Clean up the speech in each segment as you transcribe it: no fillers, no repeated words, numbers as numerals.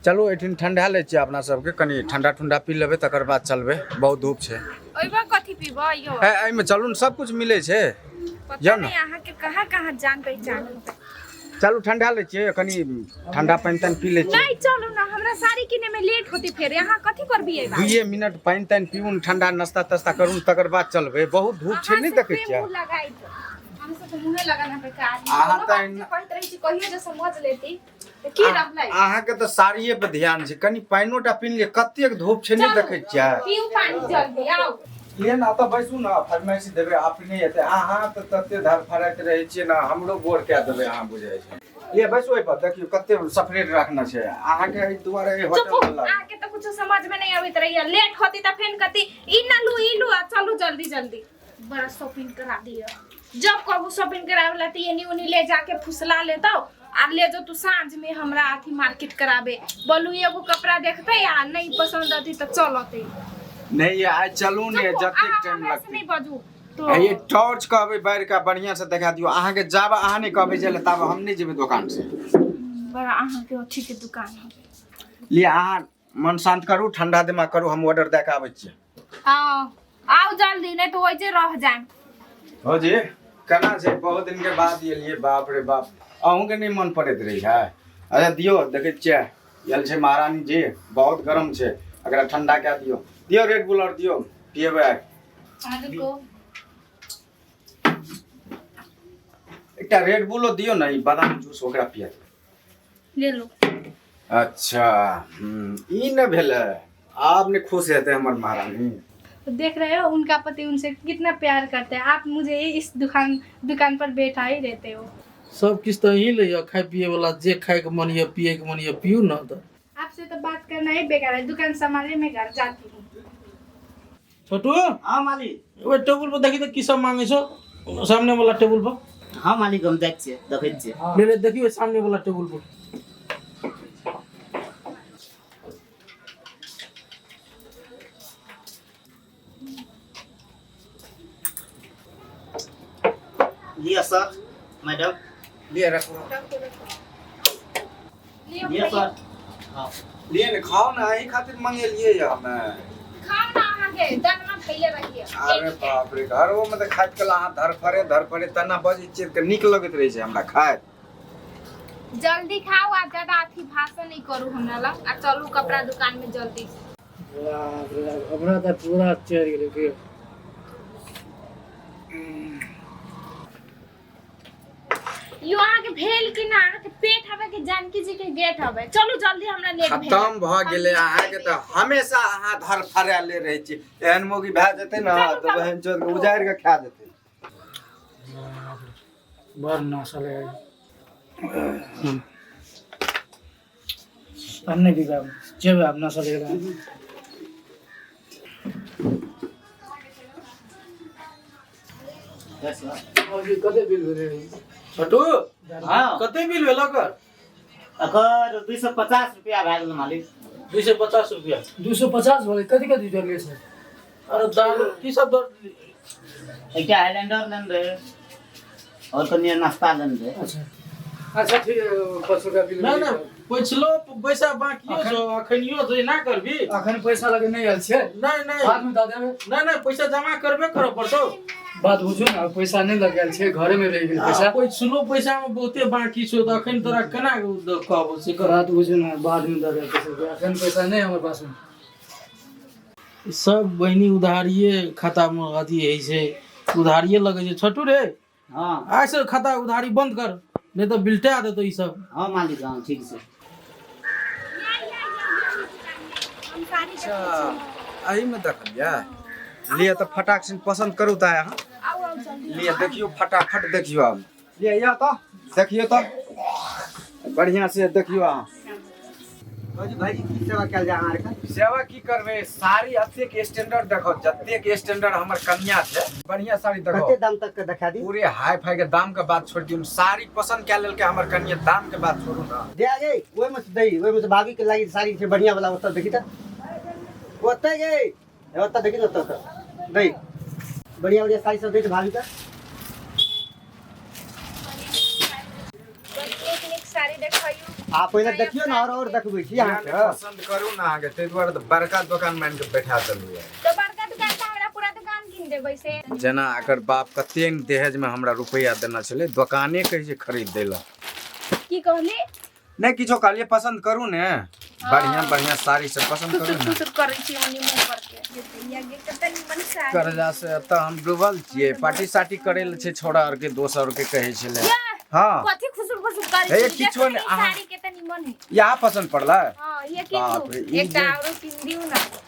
चलू एहिठिन ठंडा लै छियै अपना सबके, कनि ठंडा ठंडा पी लेबै तकर बाद चलबै, बहुत धूप छै। ओहिमे कथी पीबै यौ? एहिमे चलू ने, सब कुछ मिलै छै। पता जाउ ने। नहि अहाँके कहाँ कहाँ जान पहचान होतै। चलू ठंडा लै छियै, कनि ठंडा पानि तानि पी लै छियै। नहीं चलू ना, हमरा साड़ी किने में लेट होती, फेर यहाँ कथी करबी एबा? दुइये मिनट पानि तानि पीबू ने, ठंडा नाश्ता तास्ता करू ने, तकर बाद चलबै। बहुत धूप छै, नहि देखै छियै? मुँह लगाइत हम सब तऽ मुँहे लगाना बेकार। अहाँ कोनो तऽ बात के कहैत रहै छी, कहियो जे समझ लेती तऽ की रहलै। अहाँके तऽ साड़िये पर ध्यान छै, कनि पानिओ टा पी लिअ, कतेक धूप छै, नहि चलू, देखै छियै? पीउ पानि जल्दी आउ। लिए ने, एतऽ बैसू ने, फरमाइशी देबै अपने एतै। अहाँ तऽ तते धड़फड़ाइत रहै छियै ने, हमरो बोर कए देबै अहाँ, बुझाइ छै। लिए बैसू एहि पर, देखियौ कते सेपरेट रखने छै अहाँके, एहि दुआरे एहि चुप होटल वाला। अहाँके तऽ कुछो समझ में नहीं अबैत रहैया। लेट होती तऽ फेन कथी ई ना लू ई लू, आ चलू जल्दी जल्दी। बड़ा शॉपिंग करा दिया, जब कहबू शॉपिंग करावे ला तऽ एनी ओनी ले जाके फुसला लेतौ आ ले जो तू साँझ में हमरा अथी मार्केट कराबे। बोलू एगो कपड़ा देखते आ नहीं पसंद अथी तऽ चल अतै। नहीं ये आइ चलू ने, चुप, जतेक अहाँ टाइम हमरा से लगतै। नहीं बजू तो। ये टॉर्च कहबै बारि के बढ़िया से देखा दियौ अहाँके। जाब अहाँ नहि कहबै जाय लए ताब हम नहि जेबै दोकान से। बड़ा अहाँके अथी के दुकान हवे। लिअ, अहाँ मन शांत करू, ठंडा दिमाग करू, हम ऑर्डर दए के आबै छियै। हाँ आओ जल्दी, नहीं तो वैसे रह जाए। हो जी, केना छै? बहुत दिन के बाद एलियै, बाप रे बाप, अहूँके नहि मन पड़ैत रहै छै? अच्छा दियौ, देखै छियै आयल छै महारानी जी। बहुत गरम छै, एकरा ठंडा कए दियौ। दियौ रेड बुल आर दियौ, पिएबै आइ। रुको। एकटा रेड बुलो दियौ ने, ई बादाम जूस ओकरा पिया देबै। ले लो। अच्छा, ई ने भेलै, आब ने खुश हेतै हमर महारानी। तो देख रहे हो उनका पति उनसे कितना प्यार करते हैं, आप मुझे इस दुकान दुकान पर बैठा ही रहते हो। सब किछु तऽ अहीं लैए, खाय पिए वाला जे खायके मन यऽ पियैके मन यऽ पियू ने तऽ। आपसे तो बात करना ही बेकार है, दुकान संभाले मैं घर जाती हूँ। छोटू। हाँ मालिक। ओहि टेबुल पर देखी तऽ की सब मांगै छौ, सामने वाला टेबुल पर। हाँ मालिक, हम जाइ छियै, देखै छियै। ले ले, देखियौ सामने वाला टेबुल पर। लिअ सर, मैडम। लिअ, रखू। लियो। लिअ सर, हाँ। लिअ ने, खाओ ने, एहि खातिर मंगेलियै यऽ हमे। खाओ ना, अहाँके दनमा खैले रहिए। अरे बाप रे, घरो में तऽ खाइत कला अहाँ धरफरे धरफरे तना बजै छियै तऽ नीक लगैत रहै छै हमरा खाइत। जल्दी खाओ आ ज्यादा अथी भाषण नहीं करू हमरा लग, आ चलू कपड़ा दुकान में जल्दी से। बाप रे बाप, हमरा तऽ पूरा चढ़ि गेलै की। यो अहाँके भेल कि ना? अहाँके पेट हवे कि जानकी जी के गेट हवे? चलू जल्दी, हमरा लेट भेल। खतम भऽ गेलै अहाँके तऽ, हमेशा अहाँ धरफरायले रहै छी। एहन मौगी भए जेतै ने चलू, तऽ चलू। बहन चोद के उजाड़ि कऽ खा जेतै। बड़ नशा लगे, हम नहि पीबै आब, जेबै आब, नशा लगे। कते बिल भेलै? छोटू। हाँ। कते बिल भेल ओकर? एकर 250 रुपया भए गेल मालिक। 250 रुपया? 250 भेलै। कथी कथी जोड़लियै सर? अरे दाल की सब दर? एकटा हाइलैंडर लेने रहे और कनि नाश्ता लेने रहे। अच्छा अच्छा, ठीक है, 5 रुपया बिल। नहि नहि, पछिलो पैसा बाकियो छौ, अखनियो छौ, एना करबी? अखन पैसा लगे नहि आयल छै। नहि नहि। बाद मे दऽ देबै। नहि नहि, पैसा जमा करबे करऽ पड़तौ। बात बुझू ने, पैसा नहि लगायल छै, घरे मे रहि गेल पैसा। पछिलो पैसा मे बहुते बाकी छौ, तऽ अखन तोरा केना कहबो से कर। बात बुझू ने, बाद मे दऽ देब पैसा, अखन पैसा नहि हमर पास मे। सब बहिनी उधारिये खाता मे अथी होइ छै, उधारिये लगै छै। छोटू रे। हाँ। आइ से खाता उधारी बंद कर, नहीं तो बिलटा देतो ई सब। हाँ मालिक, हाँ, ठीक छै। हम साड़ी अच्छा, एहिमे देखलियै। लिअ तऽ फटाक से पसन्द करू तऽ अहाँ। आउ आउ जल्दी। लिअ, देखियौ, फटाफट देखियौ आब। लिअ, यऽ तऽ देखियौ तऽ, बढ़िआँ से देखियौ अहाँ। भाईजी, की सेवा कयल जाय अहाँ आरके? सेवा की करबै, साड़ी एतेक स्टैंडर्ड देखो, जतेक स्टैंडर्ड हमर कन्या छै, बढ़िया साड़ी देखो। कते दाम तक के देखा दी? पूरे हाई फाई के। दाम के बात छोड़ दियौ, साड़ी पसंद कए लेलकै हमर कन्या, दाम के बात छोड़ू ना। दे आ गई, ओहिमे से दही, ओहिमे से भाभी के लागी साड़ी छै बढ़िया वाला, ओतऽ देखी तऽ, ओतऽ गई, ओतऽ देखी ने, ओतऽ ओतऽ दही बढ़िया बढ़िया साड़ी सब दै छै भाभी के। नीक नीक साड़ी देखियौ। आ पहिले देखियौ ने और और देखबै छी अहाँके। पसंद करू ने अहाँके, ताहि दुआरे तऽ बड़का दोकान मानि के बैठा देलहुँ। तऽ बड़का दुकान तऽ हमरा पूरा दुकान कीन देबै से। जेना एकर बाप कतेक दहेजमे हमरा रुपैआ देने छलै, दोकाने कहै छै खरीद दै लए। की कहली? नहि किछो कहलियै, पसंद करू ने, बढ़िया बढ़िया साड़ी सब पसंद करू खुसुर ने। खुसुर करै छी ओनी मुँह पर के। ये गे कते निमन साड़ी। कर्जा से एतऽ हम डूबल छियै, पार्टी सार्टी करै लए छै छौड़ा आरके, दोस्त आरके कहै छलै। हाँ कथी खुसुर खुसुर करै हे, छी? किछो देखो नहि, ई अहाँ- साड़ी कते निमन है। इएह पसंद पड़लै? हाँ, ये किन बाप रे, दू। ई एकटा जे- औरो किन दियौ ने।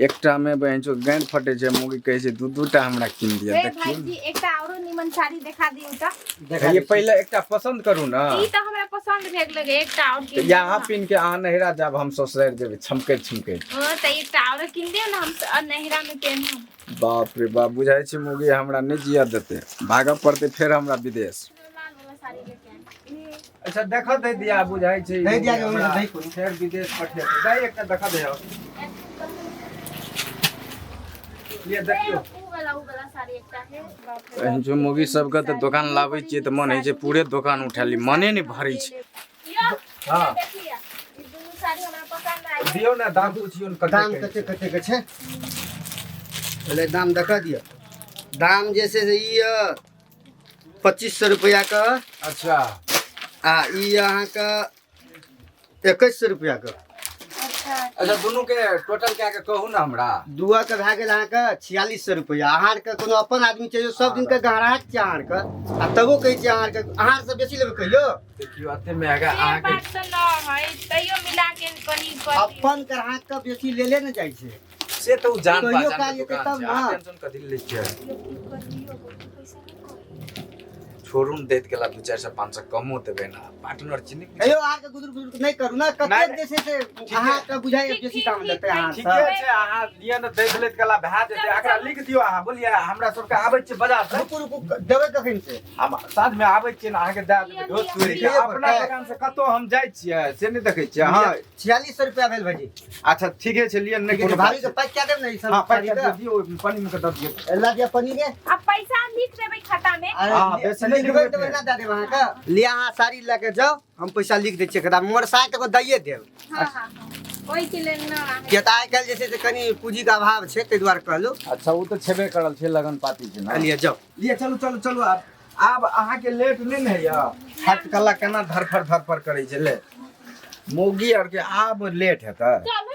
एकटा में बहन चो गांड फटे छै, मुगी कहै छै दू दू टा हमरा कीन दिअ। हे देखियौ भाईजी, एकटा औरो निमन साड़ी देखा दियौ तऽ। ने। ये पहिले एकटा पसंद करू ने। ई तऽ हमरा पसंद भए गेलै, एकटा और तऽ किन दियौ यहाँ ने। पिन के अहाँ नहिरा जाब, हम ससुरारि जेबै छमकैत छमकैत। हाँ, तऽ एकटा औरो किन दियौ ने, हम नहिरा में पेनहब। बाप रे बाप, बुझाइ छै मुगी हमरा नहि जिया देतै, भागऽ पड़तै फेर हमरा विदेश। लाल वाला साड़ी लेके आएब। अच्छा देखऽ दे दिया, बुझाइ छै दे दिया, हमरा दे कोनो। फेर विदेश पठेतै। दे एकटा देखऽ दे, ये देखियौ। ऊ वाला, ऊ वाला साड़ी एकटा है। बाप रे बाप। जो मुगी सबके तऽ दोकान लाबै छियै तऽ मन होइ छै पूरे दोकान उठा ली, मने नहि भरै छै। यो, हाँ। देखिए, ई दुनू साड़ी हमरा पसंद आयल। दियौ ने दाम पुछियौ ने कते दाम कहै कते छै। कते के छै पहिले दाम देखा दिअ। दाम जे छै से ई यऽ 2500 रुपैआ के। अच्छा। आ ई अहाँके 2100 रुपैआ के। अच्छा। अच्छा, दुनू के टोटल कए के कहू ने हमरा। दुआ के भए गेल अहाँके 4600 रुपैआ। अहाँ आरके कोनो अपन आदमी छै, सब दिन के ग्राहक छै अहाँ आरके, आ तबो कहै छै अहाँ आरके, अहाँ आर से बेसी लेबै कहियो? देखियौ एते महगा से अहाँके बात तऽ न है, तैयो मिला के कनी कर दियौ। अपन ग्राहक के बेसी लेले ने जाइ छै। से तऽ उ जान कहियो पहचान काल के जेतै दुकान तब छै, ने। अहाँ टेंशन कथी लै छियै? करियौ, पैसा नहि कही। छोड़ू ने, दैत गेला 200-400 500 कमो देबै ने, पार्टनर छी ने। कहियो अहाँके गुदुर गुदुर नहि करू ने, कतेक जे छै से अहाँके बुझाइ ठीक, बेसी ठीक, दाम ठीक, लेतै अहाँ ठीके सब। छै, अहाँ लिअ ने, दैत लैत गेला भए जेतै। एकरा लिख दियौ अहाँ, बोलिए हमरा सबके आबै छियै बाजार से। रुकू रुकू, देबै कखन से? हम साँझ मे आबै छियै ने, अहाँके दए देबै। दोस्त तोड़ि के लिअ, अपना लिअ। दोकान से कतौ हम जाइ छियै से नहि देखै छियै अहाँ। 4600 रुपैआ भेल भाईजी। अच्छा ठीके छै, लिअ ने, ठीक छै, कोनो भाभी बात के पैक कए देब ने ई सब हाँ, पैक साड़ी कए के? दियौ, ओहि पन्नी मे के दऽ दियौ। ला दिअ पन्नी के। आ पैसा लिख देबै खाता में। अरे हाँ, बेसी नहि लिखबै लिखबै तऽ ओहिना दए देब अहाँके। लिअ अहाँ साड़ी लए के जाउ, हम पैसा लिख दै छियै खाता में, मगर साड़ी तक दैये देब। हाँ हाँ हाँ, ओहि के लेल न अहाँ। किया तऽ आइ काल्हि जे छै से कनि पूँजीके अभाव छै, ताहि दुआरे कहलहुँ। अच्छा ओ तऽ छेबे करल छै, लगन पाती छै ने। लिअ जाउ। लिअ चलू चलू चलू, आब आब अहाँके लेट नहि ने होइया? हटकला केना धरफड़ धरफड़ करै छै ले मौगी आरके, आब लेट हेतै। चलू।